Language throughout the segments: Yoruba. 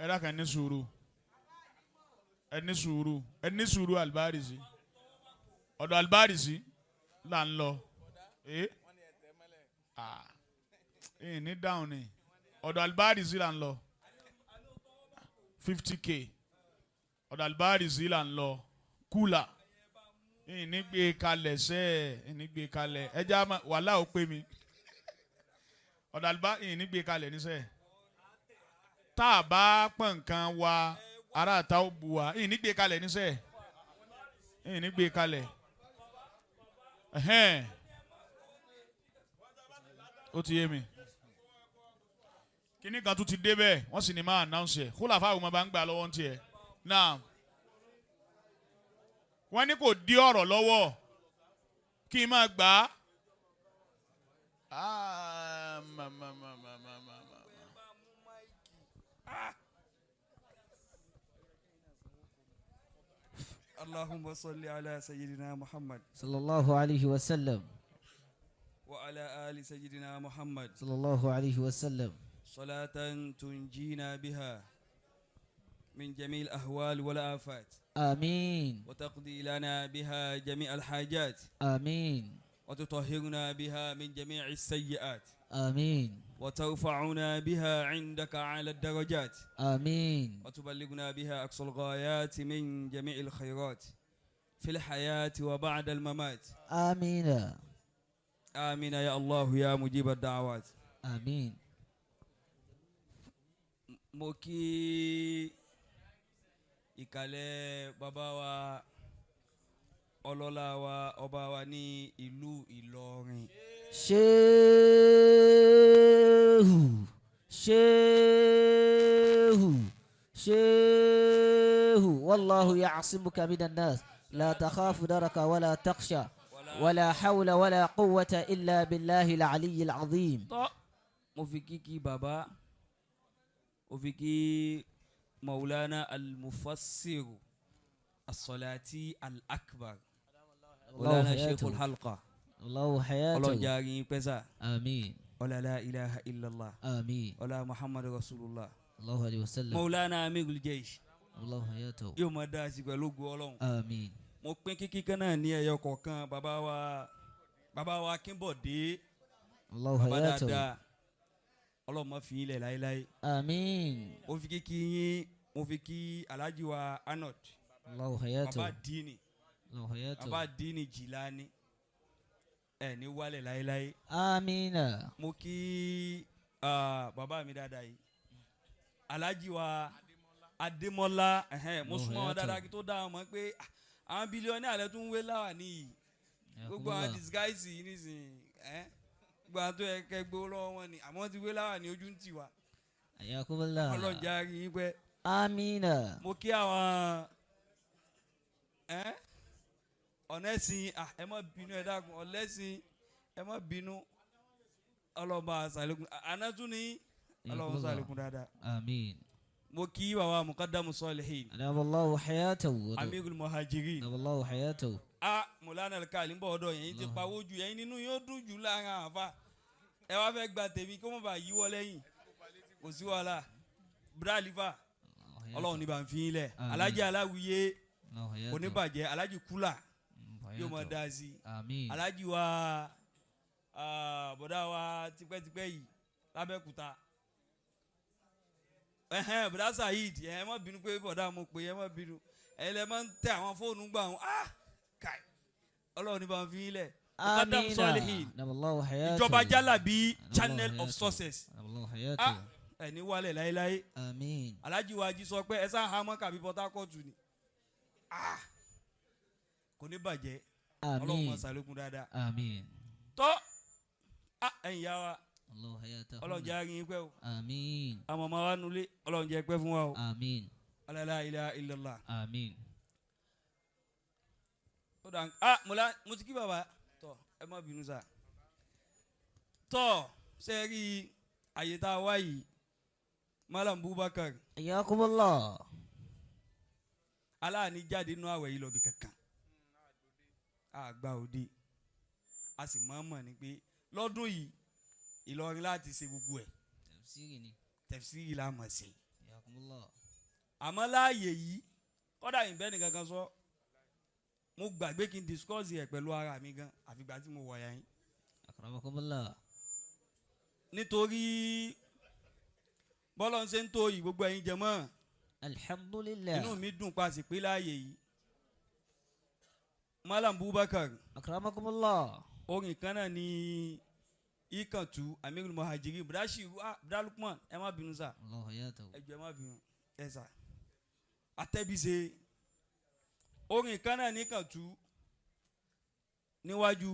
Ẹ dákun, ẹ ní sùúrù, ẹ ní sùúrù, ẹ ní sùúrù. Alibarisi, ọ̀dọ̀ alibarisi là ń lọ. Ẹ ah, ẹ ní dáhùn ni. Ọ̀dọ̀ alibarisi là ń lọ, 50K. Ọ̀dọ̀ alibarisi là ń lọ. Kúlà ẹ ní gbé kalẹ̀ sẹ́, ẹ ní gbé kalẹ̀. Ẹ já wàhálà ó pé mi. Ọ̀dọ̀ alibá ẹ ní gbé kalẹ̀ nísẹ́. Tá a bá pọ̀ nǹkan wa, ará àta ó bu wa. Ẹ ní gbé kalẹ̀ nísẹ́, ẹ ní gbé kalẹ̀. Ẹhẹ́n, ó ti yé mi. Kíní kan tún ti dé bẹ́ẹ̀, wọ́n sì ní máa announce ẹ̀. Kó làfáà àwọn ọmọ bá ń gbà lọ́wọ́ ń tiẹ̀ náà. Wọ́n ní kò dí ọ̀rọ̀ lọ́wọ́ kí n máa gbà á. Ah, ma, ma, ma, ma, ma, ma, ma. اللهم صل على سيدنا محمد صلى الله عليه وسلم. وعلى آل سيدنا محمد. صلى الله عليه وسلم. صلاة تنجينا بها من جميع الأهوال والآفات. آمين. وتقضي لنا بها جميع الحاجات. آمين. وتطهرنا بها من جميع السيئات. آمين. وترفعنا بها عندك على الدرجات. آمين. وتبلغنا بها أقصى الغايات من جميع الخيرات في الحياة وبعد الممات. آمين. آمين يا الله يا مجيب الدعوات. آمين. Mo kí ìkàlẹ̀ bàbá wa, ọlọ́lá wa, ọba wa ní ìlú Ìlọrin. Ṣéhù, ṣéhù, ṣéhù. والله يعصمك من الناس، لا تخاف دركا ولا تخشى، ولا حول ولا قوة إلا بالله العلي العظيم. Tọ́, mo fi kíkí bàbá, mo fi kí maulana al-mufassir as-salati al-akbar, maulana sheikh al-halqa. الله حياته. Ọlọ́jà rí pẹ́sà. آمين. Ọlá la ilaha illallah. آمين. Ọlá Muhammadu rasulullah. الله عليه وسلم. Maulana amirul jaysh. الله حياته. Yóò máa dá sí pẹ̀lú ògo Ọlọ́run. آمين. Mo pín kíkí kan náà ní ẹyọ kọ̀ọ̀kan. Bàbá wa, bàbá wa Akínbọ̀dé. الله Bàbá حياته. dáadáa, Ọlọ́run má fi yín lẹ̀ láéláé. آمين. Mo fi kíkí yín, mo fi kí alhaji wa Arnold. الله حياته. Bàbá díìnì. الله حياته. Bàbá díìnì Jìlání, ẹ ní wálẹ̀ láéláé. آمين. Mo kí bàbá mi dáadáa yìí, alhaji wa Adémọ́lá. Ẹhẹn, mo Allahu súnmọ́ wọn hayatahu. dáadáa kí tó dá wọn mọ̀ pé àwọn billionaire alẹ́ tún ń wé láwà níyì, gbogbo àwọn disguise yìí nísìnyí ẹ, gbogbo àwọn tó yẹ kẹ́ gbó lọ́wọ́ wọn ni, àmọ́ ti wé láwà ní ojú ń tì wá. حياكم الله. Ọlọ́jà rí yín pẹ́. آمين. Mo kí àwọn ẹ ọ̀nẹ́sìn, ẹ má bínú, ẹ dákun, ọ̀lẹ́sìn, ẹ má bínú. Ọlọ́ba àṣàlẹ́kùn ànátún ní ọlọ́ba àṣàlẹ́kùn dáadáa. آمين. Mo kí bàbá Mukadamu Salihin. أدام الله حياته. Amirul Muhajirin. أدام الله حياته. A Mọ̀lánà Alkali ń bọ̀ ọ̀dọ̀ yẹn ti pawó ju ẹ̀yin, nínú yóò dùn jù láàrin àfa. Ẹ wá fẹ́ gba tèmi kó mọ̀ bá yíwọ́ lẹ́yìn, kò sí wàhálà. Bralifa, Ọlọ́run ní bá ń fi yín lẹ̀. Àmín. Alájí Aláwìyé. الله حياته. Oníbàjẹ́ Alájí Kúlà yóò mọ̀ dá sí i. آمين. Alájí wa, bọ̀dá wa tipẹ́tipẹ́ yìí lábẹ́kúta, ẹhẹn, bọ̀dá Saheed, ẹ má bínú pé bọ̀dá mo pè é, ẹ má bínú. Ẹ lẹ máa ń tẹ àwọn fóònù gbà wọn. Ah, kai, Ọlọ́run ní bá ń fi yín lẹ̀. Mukadam آمين. Salihin. أدام الله حياته. Ìjọba Jálàbí, الله channel of حياته. success. أدام الله حياته. Ah, ẹ ní wálẹ̀ láéláé. آمين. Alájí wa jí sọ pé ẹ sá hamọ́ kàbí Port Harcourt ni. Ah, kò ní bàjẹ́. Ọlọ́run آمين. máa ṣàlékún dáadáa. آمين. Tọ́, ah, ẹ̀yin yá wa, الله حياته. Ọlọ́run jẹ́ àárín yín pẹ́ o. آمين. Àwọn ọmọ wa nulẹ̀, Ọlọ́run jẹ́ pẹ́ fún wa o. آمين. La ilaha illallah. آمين. Ó dà, ah, mo la mo ti kí bàbá. Tọ́, ẹ má bínú sá. Tọ́, ṣe rí àyè tá a wá yìí, Malam Bubakar. حياكم الله. Aláàní jáde nínú àwẹ̀ yìí lọ bí kankan, àgbà òde, a sì mọ̀ mọ̀ ni pé lọ́dún yìí, Ìlọrin láti ṣe gbogbo ẹ̀. تفسيرني. Tẹ̀síìrì la mọ̀ sí. حياكم Akramakumullah. Àmọ́ láàyè yìí, kọ́dà ìbẹ́ nìkan kan sọ, mo gbàgbé kí n discuss ẹ̀ pẹ̀lú ara mi gan, àfìgbà tí mo wọ̀ yẹn. Akramakumullah. Nítorí bọ́lá ń ṣe ń tó yìí, gbogbo ẹ̀yin jẹmọ́, Alhamdulillah. inú mi dùn pa sí pé láàyè yìí, Malam Bubakar, Akramakumullah. Orin kan náà ní ìkàntú Amirul Muhajirin Bùdáṣì Bùdálùkùmọ̀. Ẹ má bínú sá. Allah hayatahu. Ẹ jọ̀ọ́, ẹ má bínú ẹ sà. Àtẹ́bíṣe orin kan náà ní ìkàntú níwájú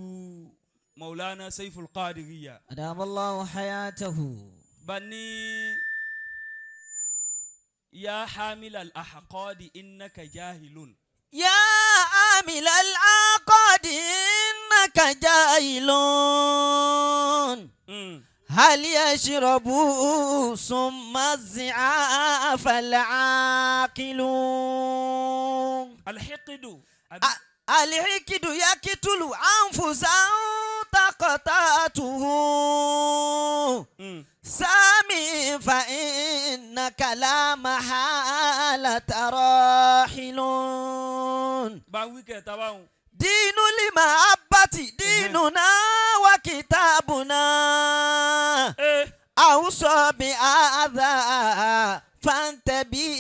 Maulana Saiful Qadiriyya. Adamallahu hayatahu. Bani ya hamil al-ahqadi innaka jahilun. يا عامل العقد إنك جاهل. هل يشرب ثم الزعاف العاقل؟ Alhiqidu. الحقد يقتل أنفسا تقطعته. سامي، فإنك لا محالة راحل. Bá ń wí kẹta báwọn. دين المحبة ديننا وكتابنا. أوصى بهذا فانتبه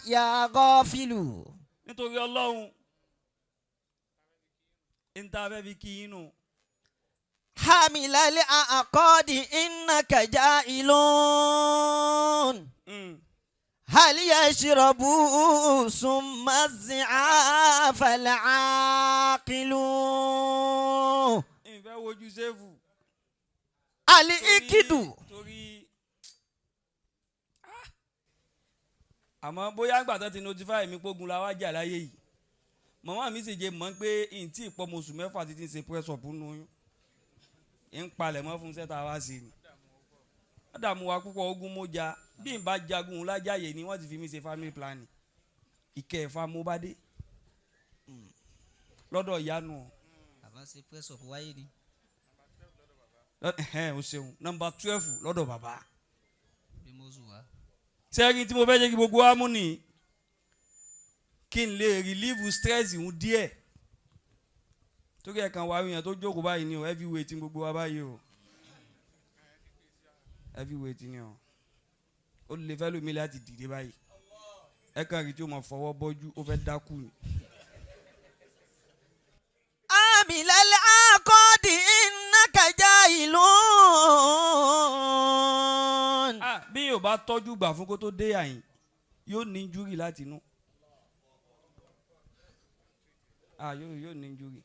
يا غافل. Nítorí Ọlọ́run n ta fẹ́ fi kí yín nù. حامل الأعقاد إنك جاهل. هل يشرب ثم الزعاف العاقل؟ Ìfẹ́ wojú sẹ́fù. الإكد. Torí àmọ́ bóyá àgbà tán ti notify mi pógun la wá jà láyé yìí, màmá mi sì jẹ́ mọ̀ pé n tí ì pọ́ oṣù 6 títí ń ṣe press up nù oyún, ń palẹ̀ mọ́ fún sẹ́ta wá sí ni. Wọ́n dààmú wa púpọ̀. Ogun mo jà, bí n bá jagun lájàyè ni wọ́n ti fi mí ṣe family planning. Ìkẹfà mo bá dé lọ́dọ̀ ìyanu. Bàbá ṣe press up wáyé ni. Ẹ̀hẹ́n, o ṣeun. Number 12 lọ́dọ̀ bàbá. Bí mo sùn wá. Sẹ́yìn tí mo fẹ́ jẹ́ kí gbogbo wa mú ni kí n lè relieve stress ìhun díẹ̀, torí ẹ̀ kan wá èèyàn tó jókòó báyìí ni o. Heavyweight ní gbogbo wa báyìí o, heavyweight ni o. Ó lè fẹ́ lómi láti dìde báyìí, ẹ kàn rí tí o máa fọwọ́ bọ́jú, ó fẹ́ dákú ni. عامل العقد إنك جاهل. Ah, bí yóò bá tọ́jú gbà fún kó tó dé àyìn, yóò ní injury láti inú. Ah, yóò ní injury.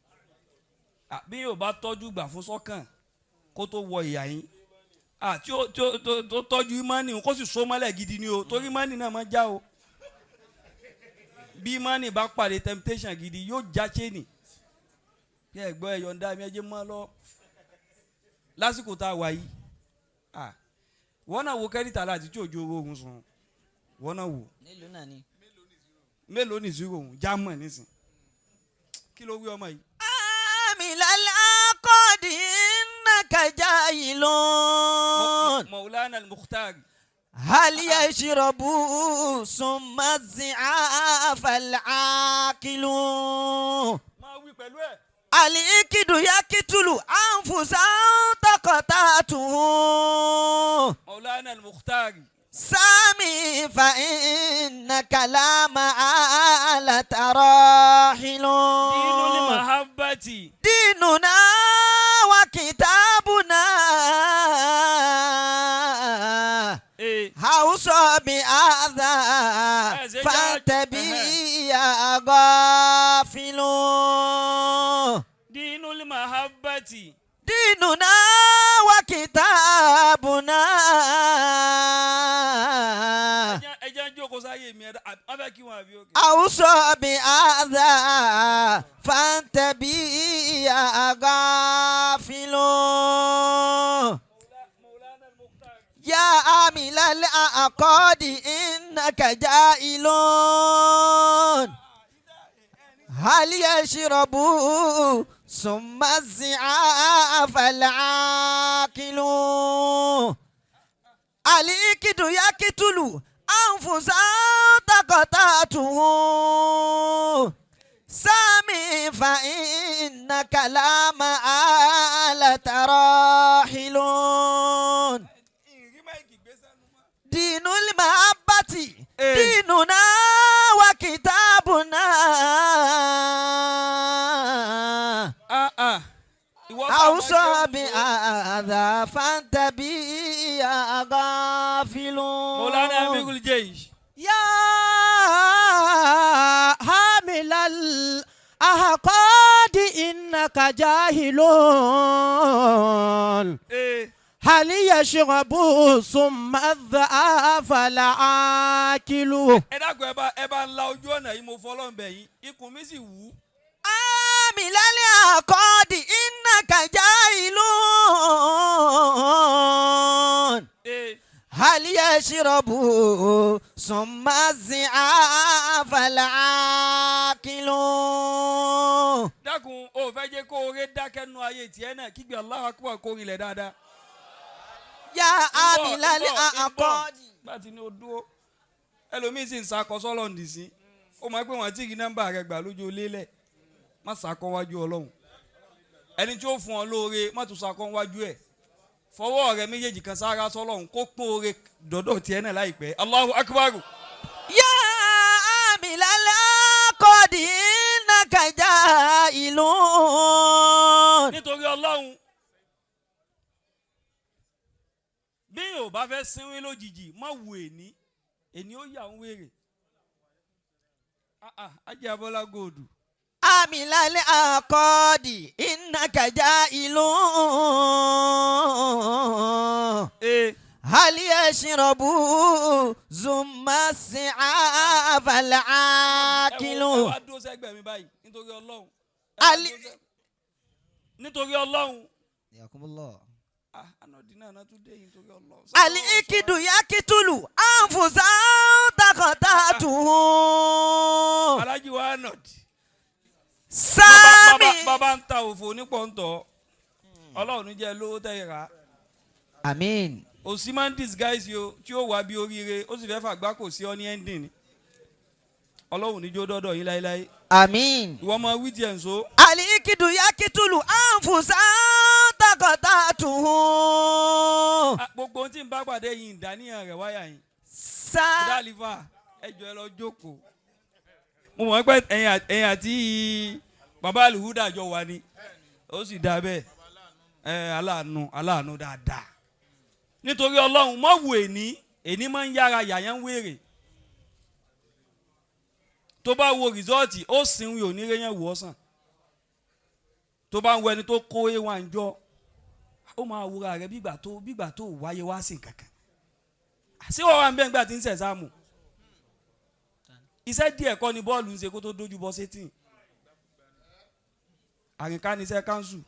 Ah, bí yóò bá tọ́jú gbà fún sọ́kàn kó tó wọ ìyá yín, ah, tí ó tí ó tó tọ́jú ìmánì, kó sì so mọ́lẹ̀ gidi ni o, torí ìmánì náà máa já o. Bí ìmánì bá pàdé temptation gidi, yóò já chain. Bí ẹ gbọ́, ẹ yọ̀ǹda mi, ẹ jẹ́ mọ́ lọ lásìkò tá a wà yìí. Ah, wọ́n náà wo credit alert tí òjò owó ogun sùn, wọ́n náà wò. Nílùú náà ni. Mélòó ní zero òun já mọ̀ nísìn? Kí ló wí ọmọ yìí? عامل العقد إنك جاهل. Maulana Al-Mukhtar. هل يشرب ثم الزعاف العاقل؟ Máa wí pẹ̀lú ẹ̀. الإكد يقتل أنفسا تقطعته. Maulana Al-Mukhtar. سامي، فإنك لا محالة راحل. Dinul mahabbati. ديننا وكتابنا. أوصى بهذا فانتبه يا غافل. Dinul mahabbati. ديننا وكتابنا. Ẹ jẹ́ ń jókòó sáyé mi, ẹ̀dá wọ́n fẹ́ kí wọ́n àbí òkè. أوصى بهذا فانتبه يا غافل. Maulana Al-Mukhtar. يا عامل الأعقاد إنك جاهل. هل يشرب ثم الزعاف العاقل؟ Alikidu yakitulu anfusa takatatuhu sami fa inna kalama ala tarahilun. Ìrí máìkì gbé sẹ́nu mọ́. Dinul mahabbati Eh. dinuna wa kitabuna. Ah, ah. Ìwọ sáà máa أوصى jẹun tó. بهذا فانتبه يا غافل. Mọ̀lánà Amirul Jaysh. يا حامل الأحقاد إنك جاهل. Ee. هل يشرب ثم الذئاب العاكل؟ Ẹ dákun, ẹ bá ń la ojú ọ̀nà yìí, mo fọlọ́n bẹ̀ yín, ikùn mi sì wú. عامل الأعقاد إنك جاهل. Ee. هل يشرب ثم الزعاف العاقل؟ Dákun, o fẹ́ jẹ́ kó oore dákẹ́ nu ayé tiẹ̀ náà, kígbe Allahu Akbar kó rinlẹ̀ dáadáa. يا عامل Ń bọ̀, ń bọ̀. الأعقاد. Bá ti ní o dúró, ẹlòmíín sì ń sakọ sọ́lọ̀ ǹdì sí, ó máa pé wọ́n ti rí nọ́mbà rẹ̀ gbà lójú lélẹ̀. Má sakọ wájú Ọlọ́run, ẹni tí ó fún ọ lóore, má tún sakọ wájú ẹ̀. Fọwọ́ rẹ méjèèjì kan sára sọ́lọ́run, kó pọ́n oore dọ́dọ̀ tiẹ̀ náà láìpẹ́. Allahu Akbar. يا عامل الأعقاد إنك جاهل. Nítorí Ọlọ́run, bí yóò bá fẹ́ sinwin lójijì, má wo èní, èní ó yà ń wèrè. Ah, ah, ajé abọ́lá góòdù. عامل الأعقاد إنك جاهل. Ee. هل يشرب ثم السعاف Ẹ العاقل؟ wá dúró sẹ́gbẹ̀ẹ́ mi báyìí, nítorí Ọlọ́run. Ẹ wá nítorí Ọlọ́run. حياكم الله. Ah, anọ̀dì náà náà tún dé yìí, nítorí Ọlọ́run. الإكد يقتل أنفسا تقطعته. Alájí wa anọ̀dì. سامي. Bàbá ń ta òfò nípọ̀ntọ̀, Ọlọ́run ní jẹ́ lówó tẹ́ ìrà. آمين. Òsì máa ń disguise yo tí ó wà bí oríire, ó sì fẹ́ fàgbá kò sí ọ ní ending ni. Ọlọ́run níjó dọ́dọ̀ yín láéláé. آمين. Ìwọ ọmọ wí tiẹ̀ ń so. الإكد يقتل أنفسا تقطعته. Ah, gbogbo ohun tí ń bá pàdé yìí, ìdáníyàn rẹ̀ wáyà yìí. سامي. Dálífà, ẹ jọ̀ọ́, ẹ lọ jókòó. Mo mọ̀ pé ẹ̀yin àti bàbá àlùhùdà jọ wà ní, ó sì dáa bẹ́ẹ̀. Ẹ aláàánú, aláàánú dáadáa. Nítorí Ọlọ́run, mọ̀ wò èní, èní máa ń yára yàyàn wèrè. Tó bá wo result, ó sinwi onírè yẹn wò ọ́ sàn. Tó bá ń wo ẹni tó kó A1 jọ, ó máa wúra rẹ bígbà tó wáyé wá sí kankan. Ṣé wọ́n wà ń bẹ́ẹ̀ nígbà tí ń sẹ̀ sáàmù? Iṣẹ́ díẹ̀ kọ́ ni bọ́ọ̀lù ń ṣe kó tó dójú bọ́ sétí. Àrìnká ni iṣẹ́ káńsù.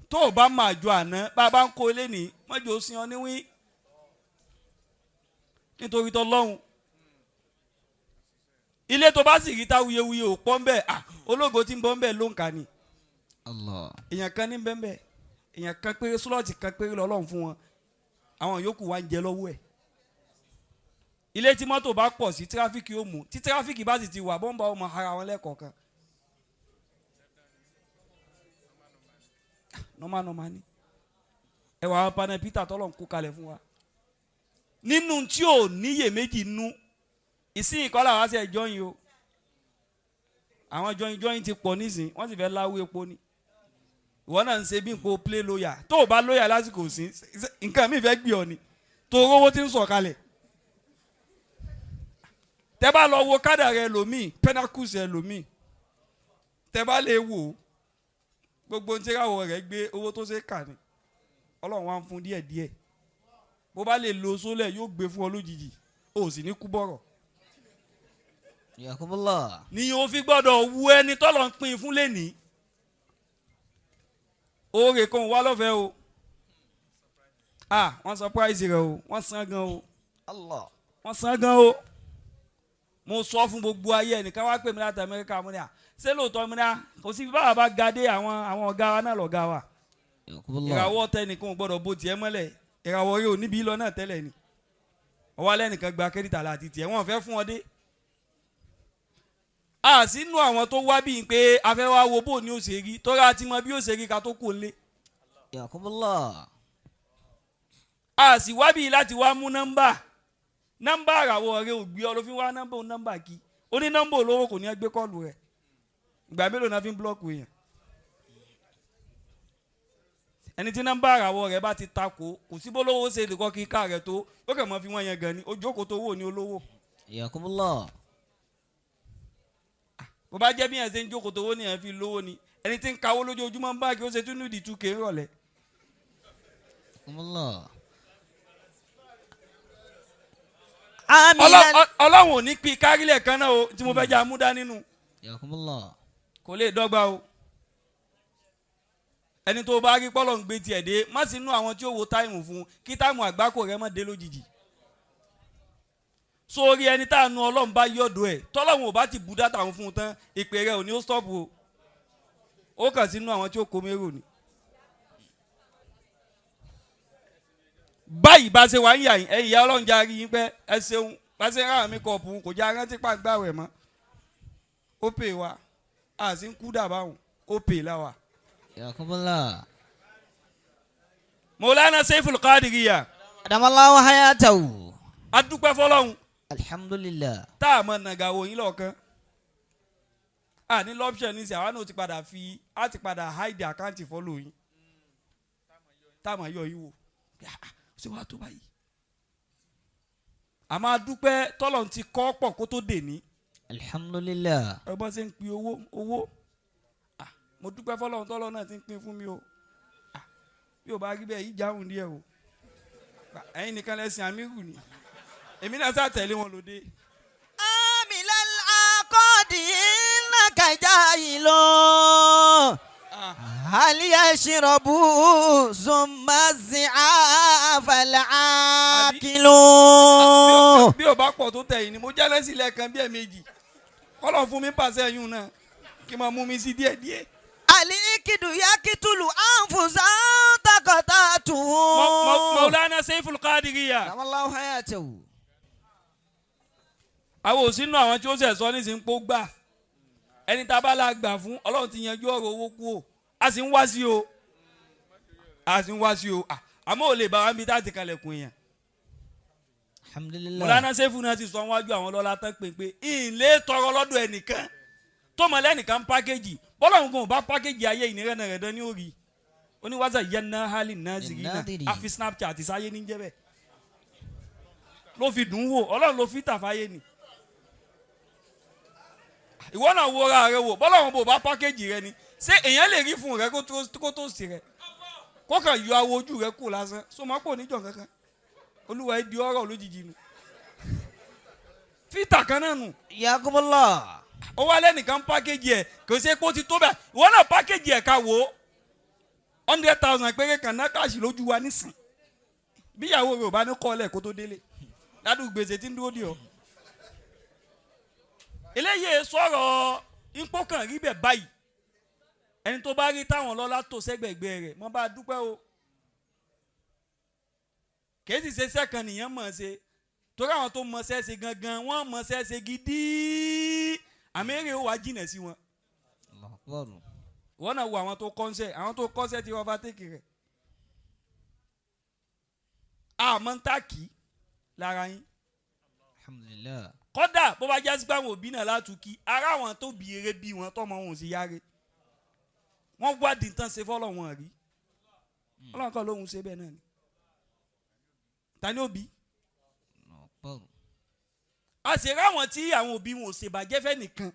Tó o bá máa jọ àná, bá a bá ń kó ilé ní mọ́jọ́ sí ọ níwín, nítorí tó lọ́hùn. Ilé tó bá sì rí tá wuyewuye ò pọ́ ń bẹ́ẹ̀, à ológo tí ń bọ́ ń bẹ́ẹ̀ ló ń kà ní. Allah. Èèyàn kan ní bẹ́ẹ̀, èèyàn kan péré, slot kan péré lọ́lọ́run fún wọn, àwọn yòókù wá ń jẹ lọ́wọ́ ẹ̀. Ilé tí mọ́tò bá pọ̀ sí, tíráfíkì ó mú. Tí tíráfíkì bá sì ti wà, bọ́ǹbà ó mọ ara wọn lẹ́kọ̀ọ̀kan. Normal normal ni. Ẹ wà á panel Peter tọ́lọ̀ ń kó kalẹ̀ fún wa nínú tí ò níyèméjì nú. Ìsìn ìkọlà wá sí ẹ jọyìn o, àwọn jọyìn jọyìn ti pọ̀ nísìn, wọ́n sì fẹ́ láwó epo ni. Ìwọ náà ń ṣe bí nǹkan play lawyer. Tó o bá lawyer lásìkò sí, nǹkan mi fẹ́ gbé ọ ni tó rówó ti ń sọ̀kalẹ̀. Tẹ́ bá lọ wo kádà rẹ lòmíì, pentacles rẹ lòmíì, tẹ́ bá lè wò ó, gbogbo ohun tí ráwọ̀ rẹ̀ gbé, owó tó ṣe kà ní Ọlọ́run wá ń fún díẹ̀ díẹ̀. Bó bá lè lo sólẹ̀, yóò gbé fún ọ lójijì, o sì ní kú bọ̀rọ̀. Yakumullah. Ni o fi gbọ́dọ̀ wu ẹni tọ́lọ̀ ń pín in fún lẹ́nìí. Oore kan wá lọ́fẹ̀ẹ́ o. Ah, wọ́n surprise rẹ o, wọ́n san gan o. Allah. Wọ́n san gan o. Mo sọ fún gbogbo ayé, ẹnìkan wá pè mí láti Amẹ́ríkà. Mo ní à, ṣé lóòótọ́? Mo ní à, kò sí bí báwa bá ga dé, àwọn ọ̀gá wa náà lọ̀gá wa. Yakumullah. Ìràwọ̀ tẹnìkan ò gbọ́dọ̀ bó tiẹ̀ mọ́lẹ̀, ìràwọ̀ rẹ ò níbi lọ náà tẹ́lẹ̀ ni. Ọwọ́ alẹ́ nìkan gba kẹ́rìtà láti tiẹ̀, wọ́n fẹ́ fún ọ dé. A sì nú àwọn tó wá bíi pé a fẹ́ wá wo bó ni ó ṣe rí, tọ́ra ti mọ bí ó ṣe rí ká tó kó lé. Yakumullah. A sì wá bíi láti wá mú nọ́mbà. Nọ́mbà àràwọ̀ rẹ ò gbé ọ ló fi wá nọ́mbà òun nọ́mbà kí. Ó ní nọ́mbà olówó kò ní ẹ gbé kọ́ọ̀lù rẹ̀. Ìgbà mélòó náà fi ń búlọ́ọ̀kù èèyàn? Ẹni tí nọ́mbà àràwọ̀ rẹ̀ bá ti takò, kò sí bólówó ṣe lè kọ́ kí ká rẹ̀ tó, ó kàn mọ́ fi wọ́n yẹn gan ni, ojú òkò tó wò ní olówó. Yakumullah. Bó bá jẹ́ bí yẹn ṣe ń jókòó tó wó ni yẹn fi lówó ni, ẹni tí ń kawó lójoojúmọ́ ń bá kí ó ṣe tún nídìí 2K rọ̀lẹ́. Yakumullah. Ọlọ́run ò ní pín kárílẹ̀ kan náà o, tí mo fẹ́ jẹ́ amúdá nínú. Yakumullah. Kò lè dọ́gba o. Ẹni tó bá rí pọ́lọ̀ ń gbé tiẹ̀ dé, má sì nú àwọn tí ó wo táìmù fún un, kí táìmù àgbákò rẹ má dé lójijì. Sórí ẹni tá a nu Ọlọ́run bá yọ̀dọ̀ ẹ̀, tọ́lọ́run ò bá ti bu dátà òun fún un tán, ìpè rẹ ò ní ó stọ́ọ̀pù o. Ó kàn sínú àwọn tí ó kó mérò ni. Báyìí bá ṣe wà ń yà yín, ẹ̀yin ìyá Ọlọ́run já rí yín pẹ́, ẹ ṣeun, bá ṣe ń rà mí kọ̀ọ̀pù, kò já rántí pàǹgbà rẹ̀ mọ́. Ó pè wá, a sì ń kú dàbáhùn, ó pè láwa. Yakumullah. Mọ̀lánà Seiful Qadiriyya. Adamallahu hayatahu. A dúpẹ́ fọlọ́hún. Alhamdulillah. Tá a mọ̀ nàgà wò yín lọ́ọ̀kan. A ní lọ́pṣẹ̀ ní sẹ́, àwa náà ti padà fi, a ti padà hide àkáǹtì fọ́lọ̀ yín. Tá a mọ̀ yọ yín wò. Ṣé wàá tó báyìí? A máa dúpẹ́ tọ́lọ̀ ti kọ́ pọ̀ kó tó dè ní. Alhamdulillah. Ẹ bọ́n ṣe ń pin owó owó. Mo dúpẹ́ fọlọ́run tọ́lọ́ náà ti ń pín fún mi o. Bí o bá rí bẹ́ẹ̀ yìí jáwùn díẹ̀ o. Ẹ̀yin nìkan lẹ́sìn àmírù ni. Èmi náà sá tẹ̀lé wọn lóde. Amilal akọ́dì innaka jahilun. Hal yashrabu summa zi'afa al-akilun. Bí o bá pọ̀ tó tẹ̀yìn ni mo jẹ́ lẹ́sìn lẹ́ẹ̀kan bí ẹ̀ẹ̀mejì. Kọ́lọ̀ fún mi pàṣẹ yún náà kí n máa mú mi sí díẹ̀díẹ̀. Alikidu yakitulu anfusa takatatu. Maulana Seiful Qadiriyya. Adamallahu hayatahu. Àwọn ò sínú àwọn tí ó ṣẹ̀ sọ nísìnyí pé ó gbà. Ẹni tá a bá la gbà fún, Ọlọ́run ti yanjú ọ̀rọ̀ owó kú o. A sì ń wá sí o. A sì ń wá sí o. Àmọ́ ò lè bá wa níbi tá a ti kalẹ̀kùn yẹn. Alhamdulillah. Mọ̀lánà Seifu náà ti sọ wájú àwọn ọlọ́lá tán pé ìlé tọrọ lọ́dọ̀ ẹnìkan tó mọ̀ lẹ́nìkan pákéjì bọ́lá òun kò bá pákéjì ayé ìnira náà rẹ̀ dán ní òrì oníwàzà yẹn náà hali náà zìrì náà àfi Snapchat sáyé ní jẹ́bẹ̀ ló fi dùn wò Ọlọ́run ló fi tàfáyé ni. Ìwọ náà wo ara rẹ wò bọ́lá òun bò bá pákéjì rẹ ni ṣé èèyàn lè rí fún rẹ kó tó sí rẹ kó kàn yọ awo ojú rẹ kó lásán so má pò níjọ kankan Olúwa ẹ di ọ̀rọ̀ lójijì nu fítà kan náà nù. Yakumullah. Ó wá lẹ́nìkan pákéjì ẹ̀ kò ṣe pé ó ti tó bẹ́ẹ̀ ìwọ náà pákéjì ẹ̀ ká wò ó 100,000 péré kan náà káàṣì lójú wa nísìn bí ìyàwó rẹ̀ ò bá ní kọ́ ọ́lẹ̀ kó tó délé ládùúgbò gbèsè tí ń dúró dì ọ́. Eléyìí sọ̀rọ̀ ipò kan rí bẹ̀ báyìí ẹni tó bá rí táwọn lọ́lá tó sẹ́gbẹ̀gbẹ̀ rẹ̀ mọ́ bá dúpẹ́ o kèé sì ṣe sẹ́kàn nìyẹn mọ̀ ṣe torí àwọn tó mọ̀ ṣẹ́ ṣe gangan wọ́n mọ̀ ṣẹ́ ṣe gidi àmì èrè ó wá jìnà sí wọn. Wọ́n náà wo àwọn tó kọ́ńṣẹ́ àwọn tó kọ́ńṣẹ́ ti overtake rẹ̀ àmọ́ ń tàkì lára yín. Alhamdulillah. Kódà bó bá jásí pé àwọn òbí náà látúkì ara àwọn tó bí eré bí wọn tọmọ wọn ò sì yáre wọn wádìí tán ṣe fọlọ wọn rí Ọlọ́run kan lóhun ṣe bẹ́ẹ̀ náà ni ta ni òbí. A sì ráwọn tí àwọn òbí wọn ò ṣèbàjẹ́ fẹ́ nìkan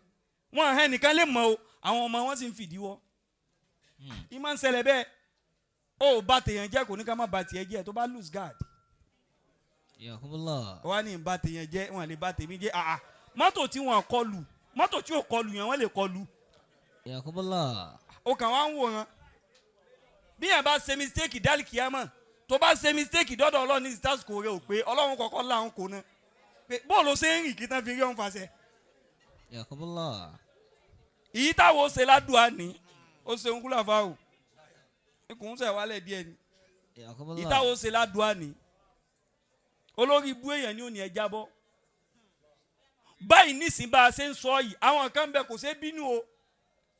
wọn hẹ́ nìkan lè mọ̀ o àwọn ọmọ wọn sì ń fìdíwọ́. Ìmọ̀ ń ṣẹlẹ̀ bẹ́ẹ̀ o ò bá tèèyàn jẹ́ kò ní ká má ba tiẹ̀ jẹ́ tó bá lose guard. Yakumullah. Wọ́n á ní bá tèèyàn jẹ́ wọ́n lè bá tèmi jẹ́ àà mọ́tò tí wọ́n kọlù mọ́tò tí ò kọlù yẹn wọ́n lè kọlù. Yakumullah. O kàn wá ń wòran bí yẹn bá ṣe mistake dálì kíámà tó bá ṣe mistake dọ́dọ̀ Ọlọ́run ní ìsításùkò rẹ ò pé Ọlọ́run kọ́kọ́ láwọn kò ná pé bóòlù ṣe ń rìn kí tán fi rí ọ̀hún fàṣẹ. Yakumullah. Ìyí táwọn ṣe ládùá ní ó ṣe ń kúlà fáwọ̀ Ikùn ń sẹ̀ wálẹ̀ díẹ̀ ni. Yakumullah. Ìtawó ṣe ládùá ni olórí ibú èèyàn ni ò ní ẹ jábọ́ báyìí nísìnyí bá a ṣe ń sọ yìí, àwọn kan bẹ kò ṣe é bínú o.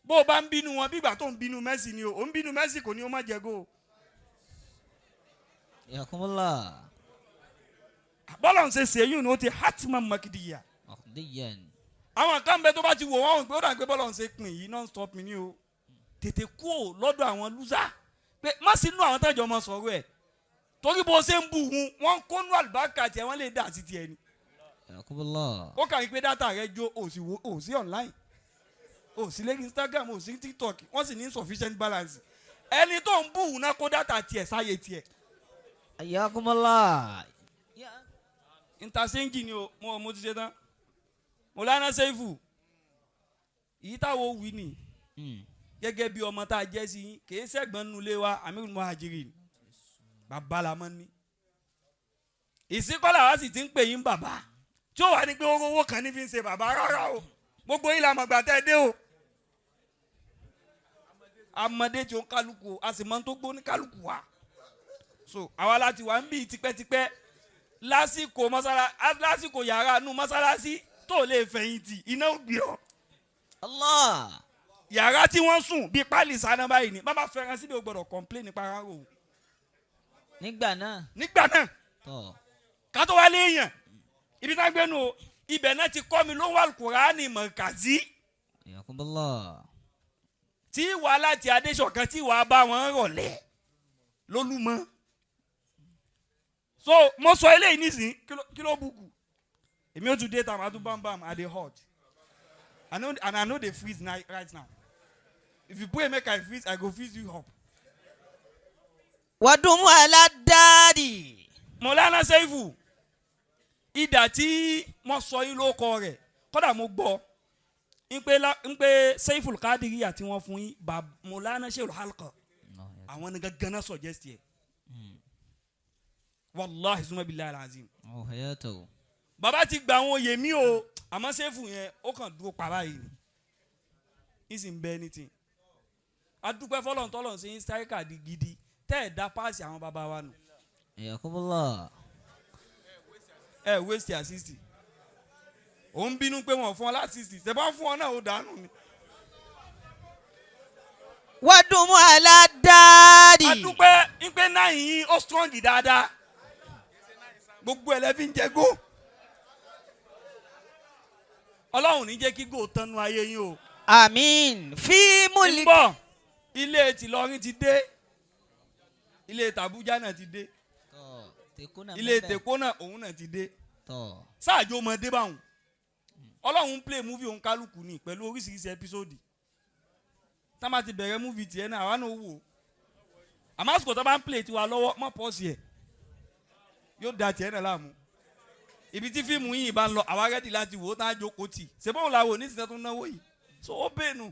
Bó o bá ń bínú wọn bí ìgbà tó ń bínú Messi ni o, ò ń bínú Messi kò ní o má jẹ gó o. Yakumullah. Bọ́lá ń ṣe ṣèyún ni ó ti hatman makidiya. Maqdiyan. Àwọn kan bẹ tó bá ti wò wọ́n pé ó dà pé bọ́lá ń ṣe pin yìí non stop mi ni o, tètè kú ò lọ́dọ̀ àwọn lúzà pé má sí inú àwọn tẹ́jọ́ ọmọ sọ̀rọ̀ ẹ̀, torí bó ṣe ń bù wọn, wọ́n kó nú àlùbáríkà tiẹ̀, wọ́n lè dà sí tiẹ̀ ni. Yakumullah. Ó kàn yín pé data rẹ jó, ò sì wo, ò sí online, ò sí lórí Instagram, ò sí TikTok, wọ́n sì ní insufficient balance. Ẹni tó ń bù wọn náà kó data tiẹ̀ sáyé tiẹ̀. Yakumullah. Interchange ni o. Mo ti ṣe tán. Mọ̀lánà Seifu, èyí táwọn wí ni gẹ́gẹ́ bí ọmọ tá a jẹ́ sí yín, kì í sẹ́gbọ́n nulẹ̀ wa. Amirul Muhajirin bàbá la mọ́ ní ìsìnkọ́lá wa sì ti ń pè yín bàbá tí ó wà ní pé owó kan ní fi ń ṣe bàbá. Rárá o, gbogbo yín la mọ̀ gbà tẹ́ ẹ dé o. Amọ̀dé tí ó ń kálukú, a sì mọ̀ tó gbó ní kálukú wa. So àwa láti wà ń bí tipẹ́tipẹ́ lásìkò mọ́sálá, lásìkò yàrá inú mọ́sálásí tó lè fẹ̀yìntì, iná ò gbé ọ. Allah. Yàrá tí wọ́n sùn bíi pálí sáná báyìí ni bàbá fẹ́ràn síbi, ò gbọ́dọ̀ complain nípa rárá o. Nígbà náà. Nígbà náà. Tọ́. Ká tó wá léèyàn ibi tá a gbénu o, ibẹ̀ náà ti kọ́ mi ló wà Kùránì mọ̀kàzí. Yakumullah. Tí wàhálà ti Adéṣọ̀kan tí wàá bá wọn rọ̀lẹ́ lólúmọ́. So mo sọ eléyìí nísìnyí, kí ló bùkù èmi ó tún dé tàmá tún bam bam. I dey hot, I no, and I no dey freeze now, right now. If you pray make I freeze, I go freeze you up. Wadum ala dari. Mọ̀lánà Seifu, ìdà tí mo sọ yín ló kọ rẹ̀, kódà mo gbọ́ ń pé Seiful Kadiri àti wọn fún yín bá Mọ̀lánà Sheikh Halqa, àwọn ni gangan náà suggest yẹ. Wàláhi suma bilahi alazim. Oh, hayatahu. Bàbá ti gba àwọn oyè mi o, àmọ́ Seifu yẹn ó kàn dúró pa báyìí ni ìsìn bẹ́ẹ̀ ní tì. Adúpẹ́ fọlọ́n tọ́lọ̀ sí striker di gidi tẹ́ ẹ̀ dá páàsì àwọn bàbá wa nù. Yakumullah. Ẹ waste assist, ò ń bínú pé wọn fún ọ láti assist, ṣe bá fún ọ náà ó dànù ni. Wadum ala dari. Adúpẹ́ ń pé náà yín ó strong dáadáa, gbogbo ẹ̀ lẹ́fí ń jẹ gó. Ọlọ́run ní jẹ́ kí gò tánú ayé yín o. Àmín. Fi Ń múlí. bọ̀, ilé tìlọrin ti dé, ilé tàbújá náà ti dé. Tọ́. Tèkó náà. Ilé Bẹ́ẹ̀. tèkó náà, òun náà ti dé. Tọ́. Sáàjò ọmọdé báwọn, Ọlọ́run ń play movie òun kálukú ni pẹ̀lú oríṣiríṣi episode. Tá a bá ti bẹ̀rẹ̀ movie tiẹ̀ náà, àwa náà wò ó. Àmọ́ àsìkò tó bá ń play tiwa lọ́wọ́, mọ́ pọ́ọ̀sì ẹ̀, yóò da tiẹ̀ náà láàmú. Ibi tí fíìmù yìí bá ń lọ, àwa ready láti wò ó, tá a jókòó tì. Ṣèbóun la wò ní ìsìn tó ń náwó yìí, so ó bẹ́ẹ̀ nù.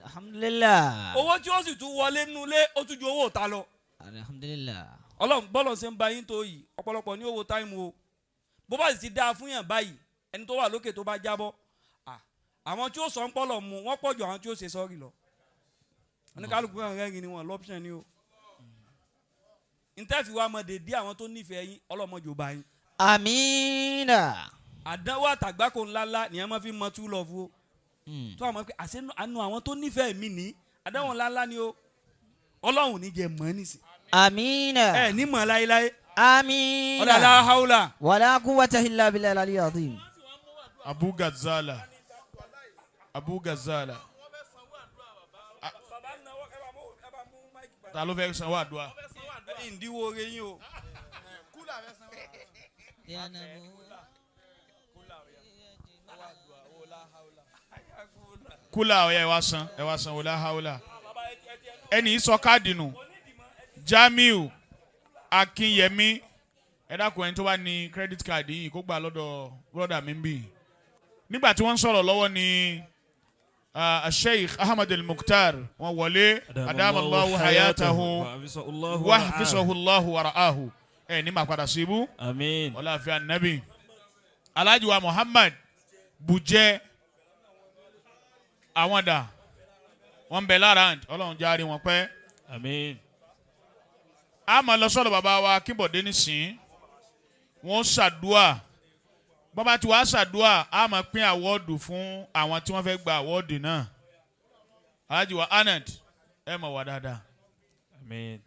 Alhamdulillah. Owó tí ó sì tún wọlé nulẹ̀, ó tún ju owó òta lọ. Alhamdulillah. Ọlọ́run bọ́lọ̀ ṣe ń ba yín tó yìí, ọ̀pọ̀lọpọ̀ ní owó time o. Bó bá sì ti dáa fún yàn báyìí, ẹni tó wà lókè tó bá jábọ́, àwọn tí ó sọ ń pọ̀lọ̀ mu wọ́n pọ̀ ju àwọn tí ó ṣe sọ́ọ̀rì lọ. Oníkálukú náà rẹ́rìn ni wọ́n lọ́pṣàn ni o. Ntẹ́fì wa mọ̀ dédé àwọn tó nífẹ̀ẹ́ yín, ọlọ́mọdé ò bá yín. Amina. Àdánwò àtàgbákò ńláńlá nìyẹn máa fi mọ tú lọ fún o. Tó àwọn pé àṣẹ àánú àwọn tó nífẹ̀ẹ́ mi ní àdánwò ńláńlá ni o. Ọlọ́run ní jẹ mọ́ nísìn. Amina. Ẹ ní mọ̀ láéláé. Amina. Ọ̀dà aláhàúlà. Wala quwwata illa billahi al-aliyyil azim. Abu Gazala, Abu Gazala, ta ló fẹ́ sanwó àdúrà? Ìdíwọ́ oore yín o. Kúlà ọ̀yà, ẹ wá san, ẹ wá san. Wọlé haúlà ẹnì yìí sọ káàdì nù. Jamiu Akinyemi, ẹ dákun, ẹni tó bá ní credit card yìí kó gbà lọ́dọ̀ brother mi ń bì. Nígbà tí wọ́n ń sọ̀rọ̀ lọ́wọ́ ni Sheikh Ahmed El-Mukhtar wọ́n wọlé. Adamallahu hayatahu wa hafizahu wa ra'ahu. Ẹ ní màá padà sí ibú. Àmín. Wọlé àfi anabi Alhaji wa Muhammad Bujẹ, àwọn dà wọ́n ń bẹ lára. Ọlọ́run járe wọn pẹ́. Àmín. A máa lọ sọ́dọ̀ bàbá wa Akínbọ̀dé nísìn. Wọ́n ṣàdúà. Bàbá tí wàá ṣàdúà, a máa pín award fún àwọn tí wọ́n fẹ́ gba award náà. Alhaji wa Anand, ẹ mọ̀ wá dáadáa. Àmín.